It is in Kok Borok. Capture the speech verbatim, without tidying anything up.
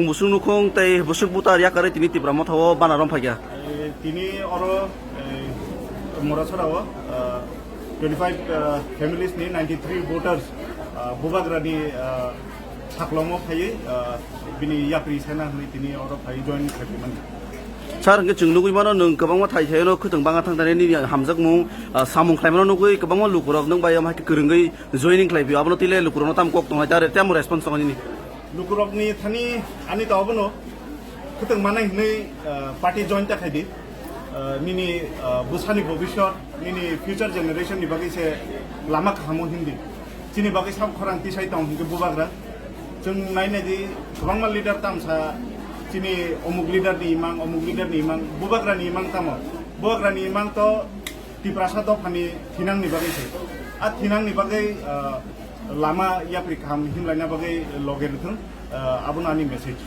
Busuk nukhung tei busuk butar yakarwi tini Tipra Motha o bana rom phaikha. Eh, tini oro, eh, Morasora o, eh, twenty five, eh, families ni ninety three voters, eh, Bubagra ni, eh, saklomo phaiwi, eh, bini yapri sena hwnwi tini oro phaiwi join khaimani. Sir, hwnkhe chwng nugwi mano, nwng kwbangma thai thaino khwtwng banga thang thani nini hamjakmung, ah, samung khlaimano nugwi kwbangma lukurok nwng bai omo hai khe kwrwngwi joining khlai phio, abono tile lukurokno tamo kok tongnai, tamo response tongnai nini? Lukurokni thani ani to abono khwtwng manai hwnwi, ah, party join ta khaidi. Ah, nini, ah, bwsani bobiswt, nini future generation ni bagwi se lama kahamo hindi. Chini bagwi sab khorang tisai tong hwnkhe Bubagra. Chwng nai nai di, kwbangma leader tamsa chini omuk leader ni imang, omuk leader ni imang, Bubagra ni imang tamo. Bubagra ni imang to Tiprasa dophani thinang ni bagwi se. A thinang ni bagwi, ah, lama yapri kaham himlaina bagwi loge rwthwng, ah, abono ani message.